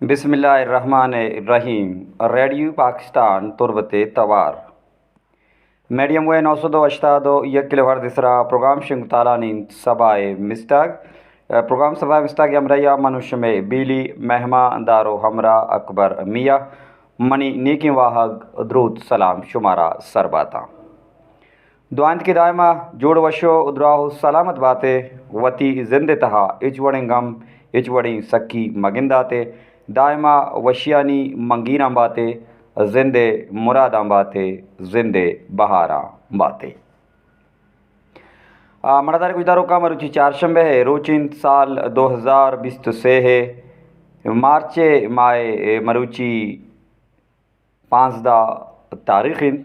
بسم اللہ الرحمن الرحیم۔ ریڈیو پاکستان تربت توار، میڈیم ویو نو سد و ہشتاد و یک کلو ہرتز سرا پروگرام شنگ تالان انت سبائے مستاگ۔ پروگرام سبائے مستاگ ہمراہی من و شمے بیلی مہمان دار و ہمراہ اکبر میاں۔ منی نیکیں واہگ، دروت، سلام شمارا سر باتاں۔ دعا انت کہ دائما جوڑ وش و دراہ و سلامت باتے، وتی زند ء تہا ہچ وڑیں غم، ہچ وڑیں سکی مگنداتے، دائما وشیانی منگیراں باتے، زند ء مراداں باتے، زند ء بہاراں باتے۔ آ، مڑدار گوشداروکاں، مروچی چارشنبہ ء روچ انت، سال دو ہزار بیست و سے ء مارچ ء ماہ ء مروچی پانزدہ تاریخ انت۔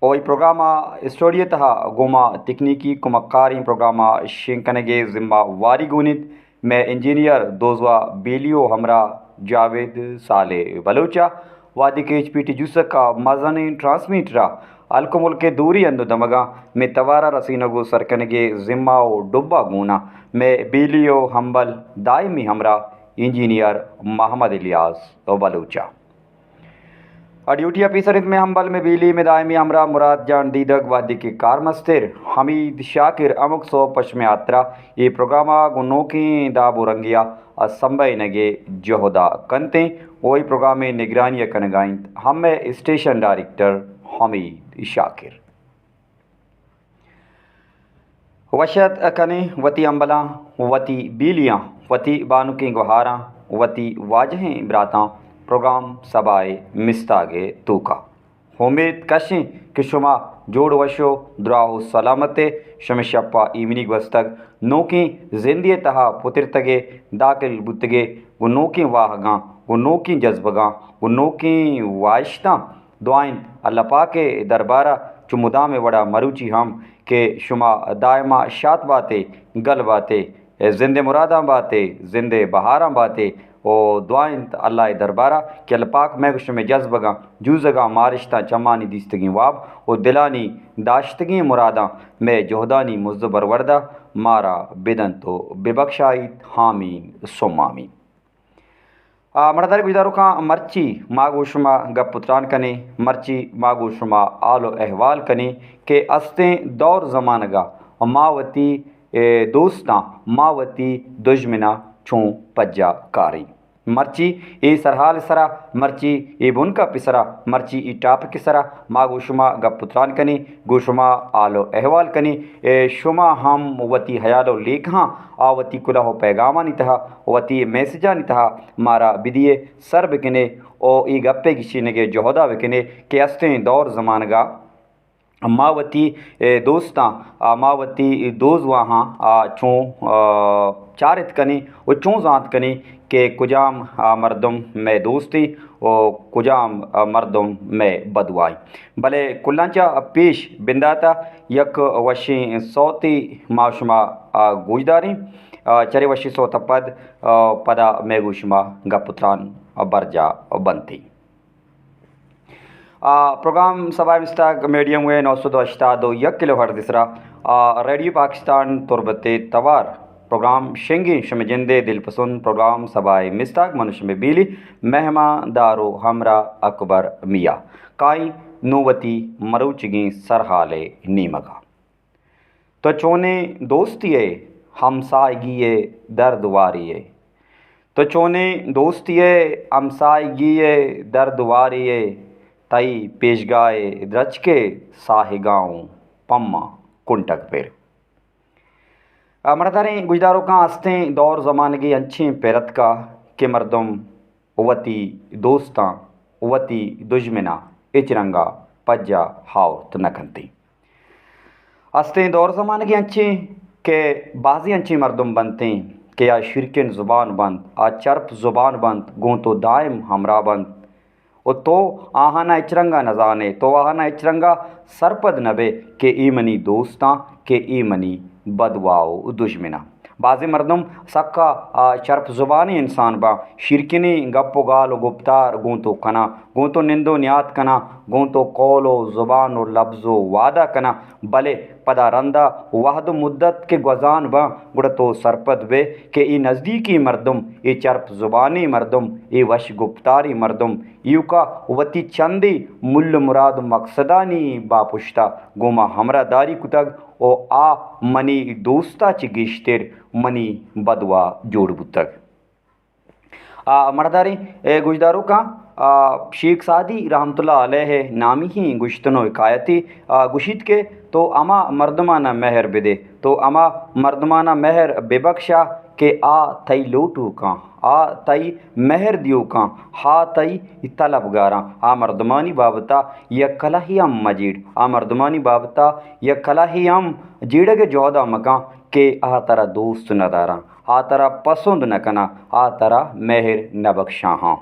او اے پروگرام ء اسٹوڈیو ء تہا گوں ما تکنیکی کمکاریں پروگرام ء شنگ کنگ ء ذمہ واری گون انت مئے انجینئر دوزواہ بیلی و ہمراہ جاوید صالح بلوچ ء۔ وہدے کہ ایچ پی ٹی جوسک ء مزنیں ٹرانسمیٹر ء ہلک و ملک ء دوریں ہند و دمگاں مئے توار ء رسینگ و سر کنگ ء ذمہ و ڈبہ گون ء مئے بیلی و ہمبل دائمی ہمراہ انجینئر محمد الیاس بلوچ ء۔ ء ڈیوٹی آفیسر انت مئے ہمبل، مئے بیلی، مئے دائمی ہمراہ مراد جان دیدگ، وہدے کہ کارمستر حمید شاکر ہمک سہب پہ شمئے ہاترا اے پروگرام ء گوں نوکیں داب و رنگے ء سمبہینگ ء جہد ء کنت انت و اے پروگرام ء نگرانی ء کنگ ء انت ہمے اسٹیشن ڈائریکٹر حمید شاکر۔ وش ات کنیں وتی امبلاں، وتی بیلیاں، وتی بانکیں گوہاراں، وتی واجہیں براتاں پروگرام سبائے مستاگ ء توکا۔ امیت کشیں کہ شما جوڑ وش و دراہ و سلامت ء، شمئے شپ ء ایمنی گوستگ، نوکیں زندے ء تہا پترتگ ء داخل بوتگ ء گوں نوکیں واہگاں، گوں نوکیں جذبگاں، گوں نوکیں واہشتاں۔ دعا انت اللہ پاک ء دربار ء چو مدام ء وڑا مروچی ہم کہ شما دائما شات باتے، گل باتے، زند ء مراداں باتے، زند ء بہاراں باتے۔ و دعا انت اللہ ء دربار ء کہ اللہ پاک مئے گوں شمئے جذبگاں، جوزگاں، مارشتاں، چمانی دیستگیں واب و دلانی داشتگیں مراداں مئے جہدانی مزد و برورد ء مارا بدنت و ببخشائیت۔ آمین ثم آمین۔ آ، مڑدار گوشداروکاں، مرچی ما گوں شما گپ و تران کنیں، مرچی ما گوں شما حال و احوال کنیں کہ استیں دور زمانگا ما وتی، اے، دوستاں، ما وتی دژمناں چون پجا کاریں۔ مرچی اے سرحال سرا، مرچی اے بنکپ سرا، مرچی اے ٹاپک سرا ما گوں شما گپ و تران کنیں، گوں شما حال و احوال کنیں۔ اے، شما ہم وتی حیال و لیکہاں آ وتی کلہ و پیغامانی تہا، وتی میسجانی تہا مارا بدیے، سر بکنے او اے گپے گشینگے جہدا بکنے کہ استیں دور زمانگا ما وتی، اے، دوستاں، آ، ما وتی دوزواہاں، آ، چون، آ، چارت کنیں و چون زانت کنیں کہ کجام، آ، مردم مئے دوستیں و کجام، آ، مردم مئے بدوائیں۔ بلے کلانچا پیش بنداتا یک وشیں سوتے ما شما، آ، گوشداریں۔ آ، چرے وشیں سوت پد، آ، پدا مئے گوں شما گپ و تران برجا بنتیں۔ آ، پروگرام سبائے مستاگ میڈیم ویو نو سد و ہشتاد و یک کلو ہرتز سرا، آ، ریڈیو پاکستان تربت توار پروگرام شنگیں، شمئے جندے دلپسند پروگرام سبائے مستاگ، من شمئے بیلی مہمان دار و ہمراہ اکبر میاں۔ کائیں نوں وتی مروچیگیں سرحال ء نیمگا۔ تو چونیں دوستی ء ہمساہگی ء درد واری ء۔ تو چونیں دوستی ء ہمساہگی ء درد واری ء۔ تئی پیشگاہ ء درچک ء ساہگاں اوں پماں کنٹگ پر۔ آ، مڑداریں گوشداروکاں، استیں دور زمانگے انچیں پر اتکا کہ مردم وتی دوستاں، وتی دژمناں ہچ رنگا پجا ہاورت نہ کنتیں۔ استیں دور زمانگے انچیں کہ بازیں انچیں مردم بنتیں کہ آ شیرکن زبان بنت، آ چرپ زبان بنت، گوں تو دائم ہمراہ بنت۔ و تو آہانا ہچ رنگا نزانے، تو آہانا ہچ رنگا سرپد نبے کہ اے منی دوستاں، کہ اے منی بدواہ و دژمناں۔ بازیں مردم سکا، آ، چرپ زبانیں انسان باں، شیرکنیں گپ و گال و گپتار گوں تو کناں، گوں تو نند و نیاد کناں، گوں تو قول و زبان و لبز و وعدہ کناں، بلے پدا رندا وہد و مدت کہ گوزان باں، گڑا تو سرپد بئے کہ اے نزدیکیں مردم، اے چرپ زبانیں مردم، اے وش گپتاریں مردم، ایوکا وتی چندے مول و مراد و مقصدانی باپشتا گوں ما ہمراہ داری کتگ و آ منی دوستا چہ گیشتر منی بدوا جوڑ بوتگ۔ آ، مڑداریں، اے، گوشداروکاں، آ، شیخ سعدی رحمت اللہ علیہ نامی ہیں گوشتن و حکایتی، آ، گوشیت کہ تو ہما مردمانا مہر بدے، تو ہما مردمانا مہر ببخشا کہ آ تئی لوٹوکاں، آ تئی مہر دیوکاں، آ تئی طلبگاراں۔ آ مردمانی بابتا یک کلہے ہم مجیڑ، آ مردمانی بابتا یک کلہے ہم جیڑگ جہدا مکاں کہ آ ترا دوست نداراں، آ ترا پسند نکناں، آ ترا مہر نبخشاں ہاں۔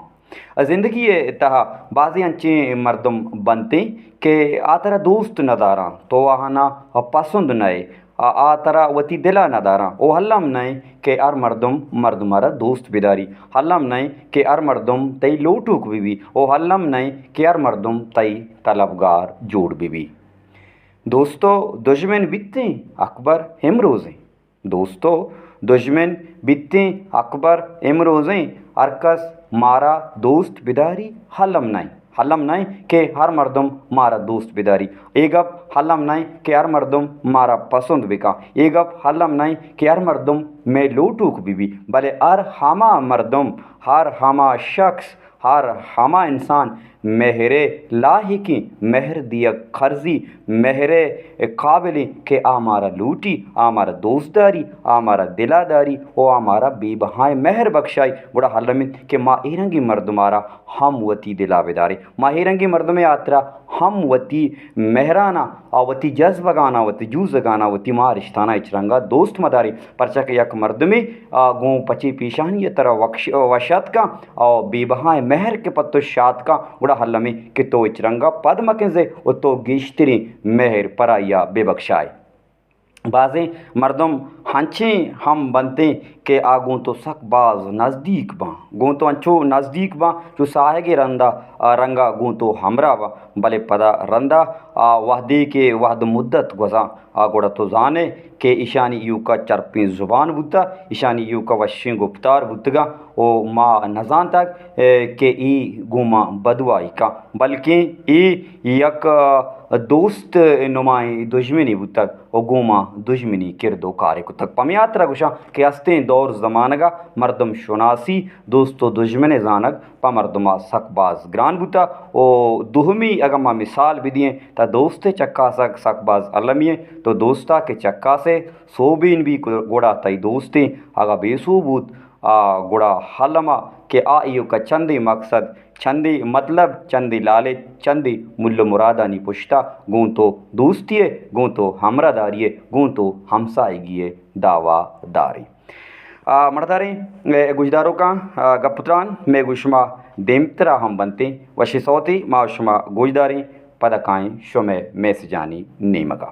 زندگی ء تہا بازیں انچیں مردم بنتیں کہ آ ترا دوست نداراں، تو آہانا پسند نئے، آ، آ ترا وتی دلا نداراں۔ او الم نئے کہ ہر مردم مردم را دوست بداری، الم نئے کہ ہر مردم تئی لوٹوک ببی، او الم نئے کہ ہر مردم تئی طلبگار جوڑ ببی۔ دوستو دژمن بیتیں اکبر امروزیں۔ دوستو دژمن بیتیں اکبر امروزیں، ہر کس مارا دوست بداری، الم نئے، الم نئے کہ ہر مردم مارا دوست بداری۔ اے گپ الم نئے کہ ہر مردم مارا پسند بکاں، اے گپ الم نئے کہ ہر مردم مئے لوٹوک ببی، بلے ہر ہما مردم، ہر ہما شخص ہر ہما انسان مہر ء لاہکیں، مہر دیگ قرضی، مہر ء قابلیں کہ آ مارا لوٹی، آ مارا دوست داری، آ مارا دلا داری و آ مارا بے بہائیں مہر بخشائی، گڑا الم انت کہ ما اے رنگیں مردمارا ہم وتی دلا بداریں، ما اے رنگیں مردمے ہاترا ہم وتی مہرانا، آ وتی جزبگانا، وتی جوزگانا، وتی مارشتانا ہچ رنگا دوست مداریں، پرچا کہ یک مردمے، آ، گوں پچیں پیشانی ء ترا وکش-، وش اتکاں، او بے بہائیں مہر کہ پہ تو شات کاں، گڑا الم انت کہ تو ہچ رنگا پد مکنزئے و تو گیشتریں مہر پرائی ء بہ بکشائے۔ بازیں مردم ہنچیں ہم بنتیں کہ آ گوں تو سک باز نزدیک باں، گوں تو انچو نزدیک باں چو ساہگے رندا، آ، رنگا گوں تو ہمراہ باں، بلے پدا رندا، آ، وہدے کہ وہد مدت گوزاں، آ، گڑا تو زانئے کہ ایشانی ایوکا چرپیں زبان بوتہ، ایشانی ایوکا وشیں گپتار بوتگاں و ما نزانتگ، اے، کہ ای گوں ما بدوائی کاں، بلکیں ای یک، آ، دوست نمائیں دژمنے بوتگ و گوں ما دژمنی کرد و کارے کتگ۔ پمیاترا گوشاں کہ ہستیں دور زمانگا مردم شناسی، دوست و دژمن زانگ پہ مردما سک باز گران بوتہ۔ و دومی اگاں ما مثال بدییں تہ دوست ء چکاسگ سک باز المی انت۔ تو دوستا کہ چکاسے سوبین بی گڑا تئی دوستیں، اگاں بے سوب بوت، آ، گڑا الما کہ آ ایوکا چندے مقصد، چندے مطلب، چندے لالچ، چندے مل و مرادانی پشتا گوں تو دوستی ء، گوں تو ہمراہ داری ء، گوں تو ہمسائیگی ء دعوی داریں۔ آ، مڑداریں، اے، گوشداروکاں، آ، گپ و تران مئے گوں شما دیمترا ہم بنتیں۔ وشیں سوتے ما شما گوشداریں، پدا کائیں شمئے میسجانی نیمگا۔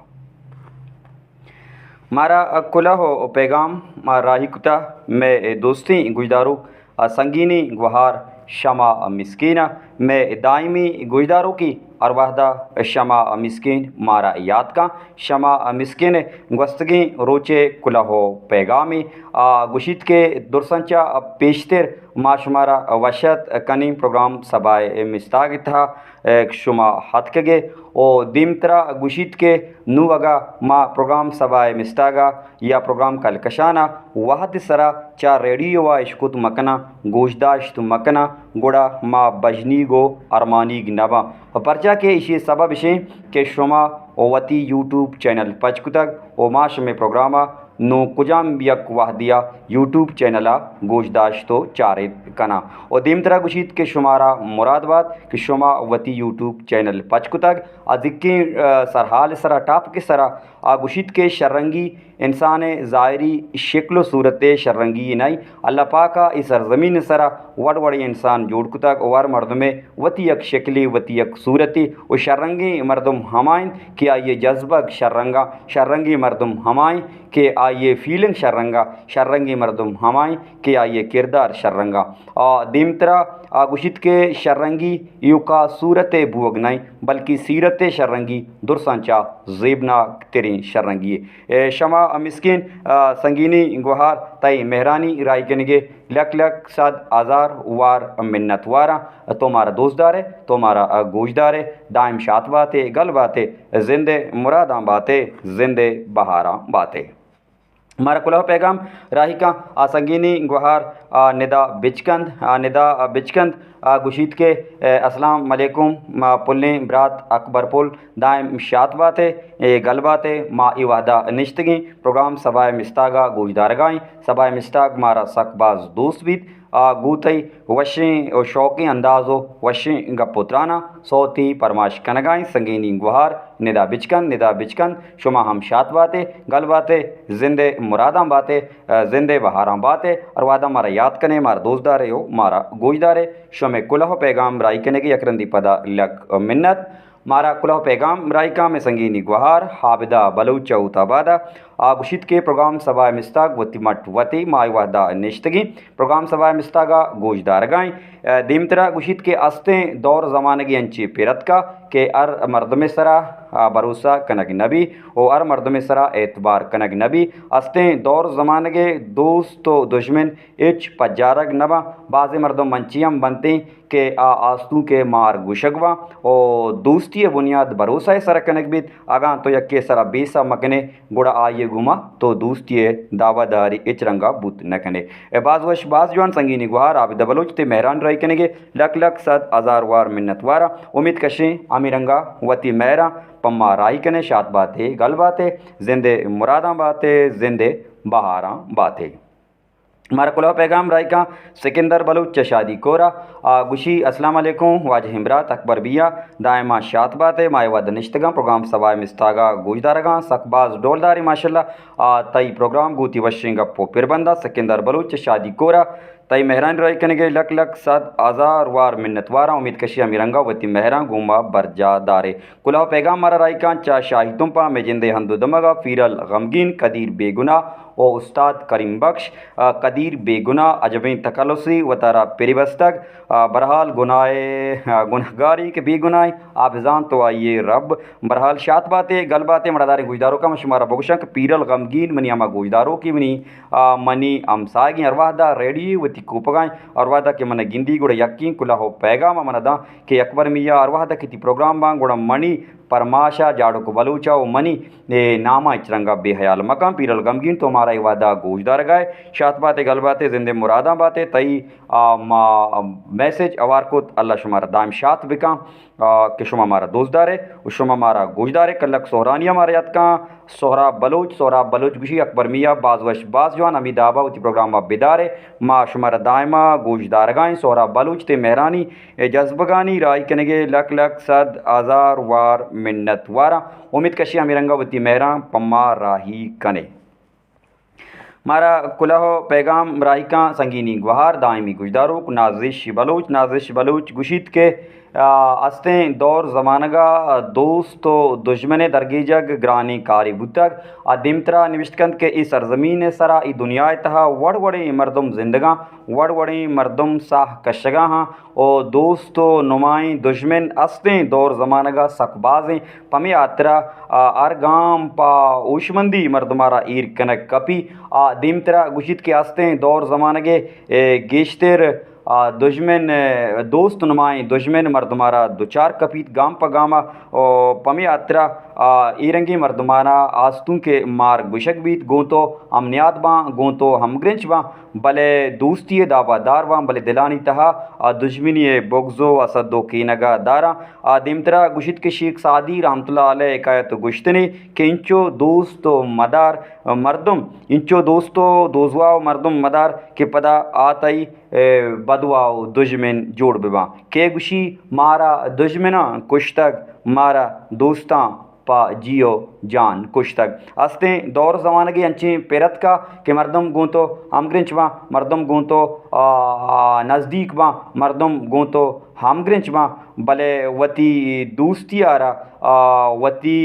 مارا کلہ و پیغام ما راہی کتا مئے دوستیں گوشداروک، آ، سنگینیں گوہار شما مسکین ء، مئے دائمی گوشداروکیں ہر وہدا شما مسکین مارا یات کن۔ شما مسکین گوستگیں روچے کلہ و پیغامے، آ، گوشیت کہ درسنچا پیشتر ما شمارا وشت کنیں پروگرام سبائے مستاگ تہا، اے، شما ہتکگے و دیمترا گوشیت کہ نوں اگاں ما پروگرام سبائے مستاگا یا پروگرام کلکشانا وہد سرا چہ ریڈیو ء اشکت مکناں، گوشداشت مکناں، گڑا ما بژنیگ و ارمانیگ نباں۔ پرچا کہ ایشی سبب اشیں کہ شما وتی یوٹیوب چینل پچ کتگ و ما شمے پروگرام ء نوں کجام یک وہدیا یوٹیوب چینل ء گوشداشت و چارت کناں۔ و دیمترا گوشیت کہ شمارا مراد بات کہ شما وتی یوٹیوب چینل پچ کتگ، ازکیں، ا، سرحال سرا، ٹاپک سرا آ گوشیت کہ شررنگی انسان ء ظاہری شکل و صورت ء شررنگی نہ انت۔ اللہ پاک ء اے سرزمین ء سرا وڑ وڑیں انسان جوڑ کتگ و ہر مردم ء وتی یک شکلے، وتی یک صورتے و شررنگیں مردم ہما انت کہ آئی ء جذبگ شررنگاں، شررنگیں مردم ہما انت کہ آئی ءِ فیلنگ شررنگ ءَ، شررنگیں مردم ہمائیں کہ آئی ءِ کردار شررنگ ءَ۔ آ دیمترا آ گوشیت کہ شررنگی ایوکا صورت ءِ بوگ نہ انت، بلکہ سیرت ءِ شررنگی درساں چہ زیبناک تریں شررنگی یے۔ اے شما مسکین، آ، سنگینی گوہار، تئی مہرانی راہی کنگ ءَ لک لک صد ہزار وار منت واراں۔ تو مارا دوست دارے، تو مارا گوش دارے، دائم شات باتے، گل باتے، زند ءِ مراداں باتے، زند ءِ بہاراں باتے۔ مارا کلوہ پیغام راہی کاں آ سنگینی گوہار، آ، ندا بچکند، آ، ندا بچکند، آ، گوشیت کہ، اے، السلام علیکم، ما پلیں برات اکبر پل، دائم شات باتے، اے، گل باتے، ما اے وہدا نشتگیں پروگرام سبا ءِ مستاگ ءَ گوشدارگا ایں۔ سبا ءِ مستاگ مارا سک باز دوست بیت۔ آ گوں تئی وشیں و شوقیں انداز و وشیں گپ و تراناں سوتی پرماش کنگائیں سنگینی گوہار ندا بچکند، ندا بچکند، شما ہم شات باتے، گل باتے، زند ءِ مراداں باتے، زند ءِ بہاراں باتے، ہر وہدا مارا یات کنے، مارا دوست دارے و مارا گوش دارے۔ شمے کلوہ و پیغام راہی کنگے یک رندی پدا لک منت۔ مارا کلوہ پیغام راہی کاں مئے سنگینی گوہار عابدہ بلوچ چہ ہوت آباد ءَ۔ آ گوشیت کہ پروگرام سبا ءِ مستاگ وتی مٹ وتے، ما اے وہدا نشتگیں پروگرام سبا ءِ مستاگ ءَ گوش دارگا ایں۔ اے، دیمترا گوشیت کہ استیں دور زمانگے انچیں پر اتکا کہ ہر مردمے سرا، آ، بھروسہ کنگ نبی و ہر مردمے سرا اعتبار کنگ نبی۔ استیں دور زمانگے دوست و دژمن ہچ پجارگ نباں۔ بازیں مردم انچیں ہم بنتیں کہ آ آستونک ءِ مار گوشگ باں و دوستی ءِ بنیاد بھروسہ ءِ سرا کنگ بیت۔ اگاں تو یکے ءِ سرا بیسہ مکنے، گڑا آئی ءِ گوما تو دوستی ءِ دعویٰ داری ہچ رنگا بوت نہ کنے۔ اے باز وش، باز جوان سنگینی گوہار عابدہ بلوچ، تئی مہرانی راہی کنگ ءَ لک لک صد ہزار وار منت واراں۔ امیت کشیں ہمے رنگا وتی مہراں پہ ما راہی کنے، شات باتے، گل باتے، زند ءِ مراداں باتے، زند ءِ بہاراں باتے۔ مارا کلوہ پیغام راہی کاں سکندر بلوچ چہ شادی کورا۔ آ گوشی، السلام علیکم واجہیں برات اکبر بیا، دائما شات باتے، ما اے وہد نشتگاں پروگرام سبا ءِ مستاگا گوش دارگاں، سک باز ڈولداریں ماشاءاللہ۔ آ تئی پروگرام گوں وتی وشیں گپ و پربندا۔ سکندر بلوچ چہ شادی کورا، تئی مہرانی راہی کنگ ءَ لک لک صد ہزار وار منت واراں۔ امیت کشی ہمے رنگا وتی مہراں گوں ما برجاہ دارے۔ کلوہ پیغام مارا راہی کاں چہ شاہی تمپ ءَ، مئے جند ءِ ہند و دمگ ءَ پیرل غمگین، قدیر بے گناہ و استاد کریم بخش۔ آ، قدیر بے گناہ، عجبیں تخلصے وتارا پری بستگ۔ آ، بہرحال گناہ ءِ، آ، گناہگارے کہ بے گناہ، آ بزانت و آئی ءِ رب۔ بہرحال شات باتے، گل باتے، مڑاداریں گوشداروکاں من شمارا بگوشاں کہ پیرل غمگین منی ہما گوشداروکے، منی، آ، منی ہمساہگیں، ہر وہدا ریڈیو وتی کوپگائیں، ہر وہدا کہ من گندی گڑا یکیں کلوہ و پیغام ءَ من داں کہ اکبر میاں ہر وہدا کہ تئی پروگرام باں گڑا منی پرماشا جاڑک بلوچا و منی، اے، ناما ہچ رنگا بے حیال مکن۔ پیرل غمگین تو مارا اے وہدا گوش دارگائے۔ شات باتے، گل باتے، زند ءِ مراداں باتے۔ تئی، آ، ما، آ، میسج اوار کت، اللہ شمارا دائم شات بکن، آ، کہ شما مارا دوست دارے و شما مارا گوش دارے۔ کلک سہرانی ءَ مارا یات کن۔ سہراب بلوچ، سہراب بلوچ گوشی، اکبر میاں باز وش، باز جوان، ہمے دابا وتی پروگرام ءَ بدارے، ما شمارا دائما گوش دارگائیں۔ سہراب بلوچ، تئی مہرانی، اے، جذبگانی راہی کنگ ءَ لک لک صد ہزار وار منت واراں۔ امیت کشی ہمے رنگا وتی مہراں پہ ما راہی کنے۔ مارا کلوہ و پیغام راہی کاں سنگینی گوہار، دائمی گوشداروک نازش بلوچ۔ نازش بلوچ گوشیت کہ، آ، استیں دور زمانگا دوست و دژمن ءِ درگیجگ گرانیں کارے بوتگ۔ آ دیمترا نوشت کنت کہ اے سرزمین ءِ سرا، اے دنیا ءِ تہا وڑ وڑیں مردم زندگاں، وڑ وڑیں مردم ساہ کشگا ہاں و دوست و نمائیں دژمن استیں دور زمانگا سک بازیں۔ پمے ہاترا، آ، ہر گام پہ ہوشمندی مردمارا ایر کنگ کپی۔ آ دیمترا گوشیت کہ استیں دور زمانگے، اے، گیشتر، آ، دژمن، اے، دوست نمائیں دژمن مردمارا دچار کپیت گام پہ گاما۔ او پمے ہاترا، آ، اے رنگیں مردمارا آستونک ءِ مار گوشگ بیت، گوں تو ہم نیاد باں، گوں تو ہمگرنچ باں، بلے دوستی ءِ دابا دار باں، بلے دلانی تہا آ دژمنی ءِ بغض و حسد و کینگ ءَ داراں۔ آ دیمترا گوشیت کہ شیخ سعدی رحمت اللہ علیہ حکایت گوشتنے کہ انچو دوست و مدار مردم، انچو دوست و دوزواہ و مردم مدار کہ پدا آ تئی، اے، بدواہ و دژمن جوڑ بباں۔ کہ گوشی، مارا دژمناں کشتگ، مارا دوستاں پہ جی و جان کشتگ۔ استیں دور زمانگے انچیں پر اتکا کہ مردم گوں تو ہمگرنچ باں، مردم گوں تو، آ، آ، نزدیک باں، مردم گوں تو ہمگرنچ باں، بلے وتی دوستی ءَ را آ، وتی،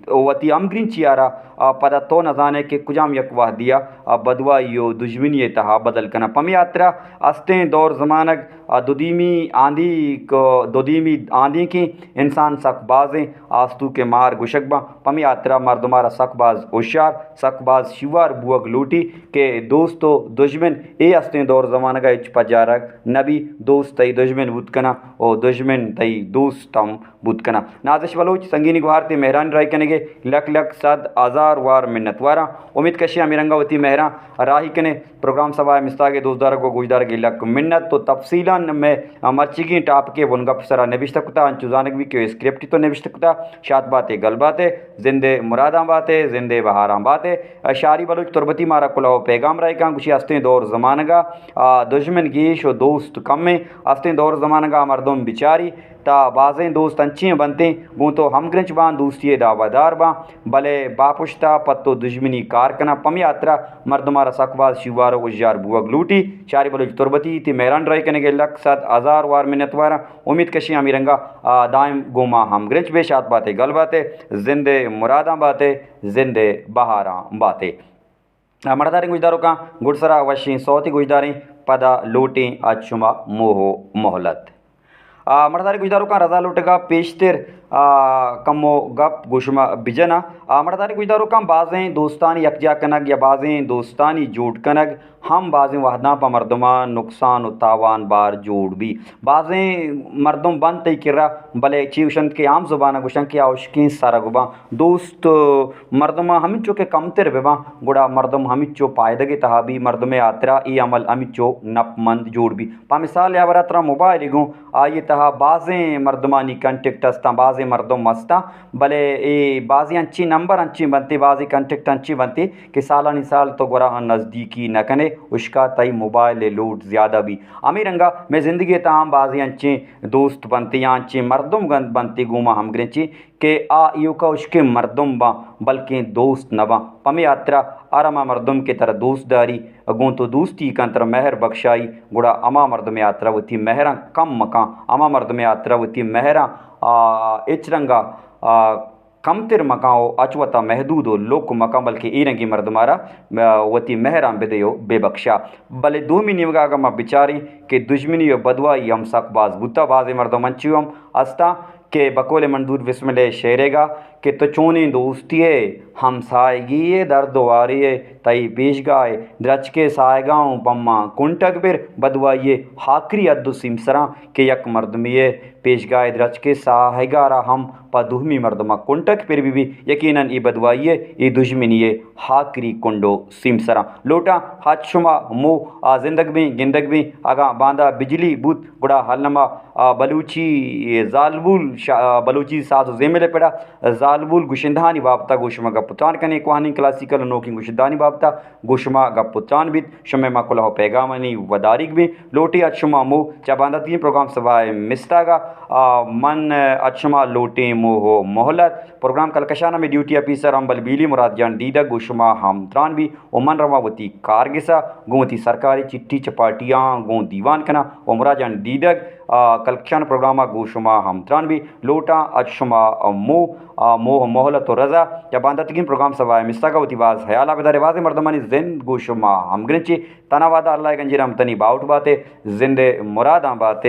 وتی ہمگرنچی آرا، آ، پدا تو نزانے کہ کجام یک وہدی آ، آ، بدوائی و دژمنی تہا بدل کناں۔ پمی ہاترا استیں دور زمانگ، آ، دودیمی آندیک، دودیمی آندیکیں انسان سک بازیں آستوکیں مار گوشگ باں۔ پمی ہاترا مردمارا سک باز ہوشیار، سک باز شیوار بوگ لوٹی کہ دوست و دژمن اے استیں دور زمانگا ہچ پجارگ نبی۔ دوست تئی دژمن بوت کناں و دژمن تئی دوست ہم بوت کناں۔ نازش بلوچ سنگینی گوہار تئی مہرانی راہی کنگے لک لک صد ہزار وار منت واراں۔ امیت کشی ہمے رنگا وتی مہراں راہی کنے۔ پروگرام سبا ء مستاگ ء دوستدارگ و گوشدارگ ء لک منت و تفصیلاً مئے مرچیگیں ٹاپک ء بنگپ سرا نبشتہ کتا، انچو زانگ بی کہ اسکرپٹ تو نبشتہ کتا۔ شات باتے، گل باتے، زند ء مراداں باتے، زند ء بہاراں باتے۔ شاری بلوچ تربتی مارا کلوہ و پیغام راہی کاں، گوشی استیں دور زمانگا، آ، دژمن گیش و دوست کمیں۔ استیں دور زمانگا مردم بچاری تا بازیں دوست انچیں بنتیں، گوں تو ہمگرنچ باں، دوستی ء دعویٰ دار باں، بلے باپشتا پہ تو دژمنی کار کناں۔ پمی ہاترا مردمارا سک باز شیوار و ہوشیار بوگ لوٹی۔ شاری بلوچ تربتی تئی مہران راہی کنگ ء لک صد ہزار وار منت واراں۔ امیت کشی ہمے رنگا، آ، دائم گوں ما ہمگرنچ بے۔ شات باتے، گل باتے، زند ء مراداں باتے، زند ء بہاراں باتے۔ آ، مڑداریں گوشداروکاں گڈسرا وشیں سوتے گوشداریں، پدا لوٹیں اچ شما موہ و مہلت۔ آ، مڑداریں گوشداروکاں رضا لوٹگا پیشتر، آ، کمو گپ گوشما بجناں۔ آ، مڑداریں گوشداروکاں بازیں دوستانی یکجا کنگ یا بازیں دوستانی جوڑ کنگ ہم بازیں وہداں پہ مردماں نقصان و تاوان بار جوڑ بی۔ بازیں مردم بنت تئی کرا، بلے چی گوشنت کہ عام زبان ء گوشنت کہ آ ہشکیں سرگ باں۔ دوست مردماں ہمینچو کہ کمتر بہ باں، گڑا مردم ہمینچو پائدگ ء تہا بی، مردم ء ہاترا اے عمل ہمینچو نپ مند جوڑ بی۔ پہ مثال ء ہبرا ترا موبائل ء گوں آئی ء تہا بازیں مردمانی کنٹیکٹ استاں، بازیں مردم استاں، بلے اے بازیں انچیں نمبر انچیں بنتے، بازیں کنٹیکٹ انچیں بنتے کہ سالانی سال تو گورا آں نزدیکی نہ کنے، اشکا تئی موبائل ء لوڈ زیادہ بی۔ ہمے رنگا مئے زندگی ء تہا ہم بازیں انچیں دوست بنتے یا انچیں مردم گند بنتے گوں ما ہمگرنچیں کہ آ ایوکا ہشکیں مردم باں، بلکیں دوست نہ باں۔ پمے ہاترا ہر ہما مردم کہ ترا دوست داری، گوں تو دوستی کن، ترا مہر بخشائی، گڑا ہما مردمے ہاترا وتی مہراں کم مکاں، ہما مردمے ہاترا وتی مہراں، آ، ہچ رنگا، آ، کمتر مکاں و اچ وتا محدود و لک مکاں، بلکہ اے رنگیں مردمارا، آ، وتی مہراں بدے و بے بخشا۔ بلے دومی نیمگا اگاں ما بچاریں کہ دژمنی و بدوائی ہم سک باز بوتا، بازیں مردم انچو ہم ہستاں کہ بقول منظور بسمل ء شعرے گا کہ تو چونیں دوستی ء ہمساہگی ء درد و واری ء تئی پیشگاہ ء درچکے ساہگاں و پماں کنٹگ پر، بدوائی ء ہاکری حد و سیمسراں کہ یک مردمے ء پیشگاہ ء درچکے ساہگارا ہم پہ دومی مردماں کنٹگ پر بہ بی، یقیناً اے بدوائی ء اے دژمنی ء ہاکری کنڈ و سیمسراں۔ لوٹاں ہچ شما مو آ زندگ بیں، گندگ بیں، اگاں باندا بجلی بوت، گڑا الما، آ، بلوچی زالبول شا-، آ، بلوچی ساز و زیمل ء پڑا زالبول گشندہانی بابتا گوں شما گپ و تران کنیں، کوہنیں کلاسیکل و نوکیں گشندہانی بابتا گوں شما گپ و تران بیت۔ شمئے ما کلوہ و پیغامانی وداریگ بیں۔ لوٹیں اچ شما مو چہ بانداتگیں پروگرام سبا ء مستاگا، آ، من اچ شما لوٹیں موہ و مہلت۔ پروگرام کلکشان ء مئے ڈیوٹی آفیسر ہمبل بیلی مراد جان دیدگ گوں شما ہم تران بی و من رواں وتی کارگس ء گوں وتی سرکاری چٹی چپاٹیاں گوں دیوان کناں و مراد جان دیدگ، آ، کلکشان پروگرام ء گوں شما ہم تران بی۔ لوٹاں اچ شما مو، آ، موہ مہلت و رضا۔ چہ بانداتگیں پروگرام سبا ء مستاگ ء وتی باز حیال ء بدارے، بازیں مردمانی زند گوں شما ہمگرنچی۔ تنا وعدہ اللہ ء گنجی رحمتانی باہوٹ باتے، زند ء مراداں باتے۔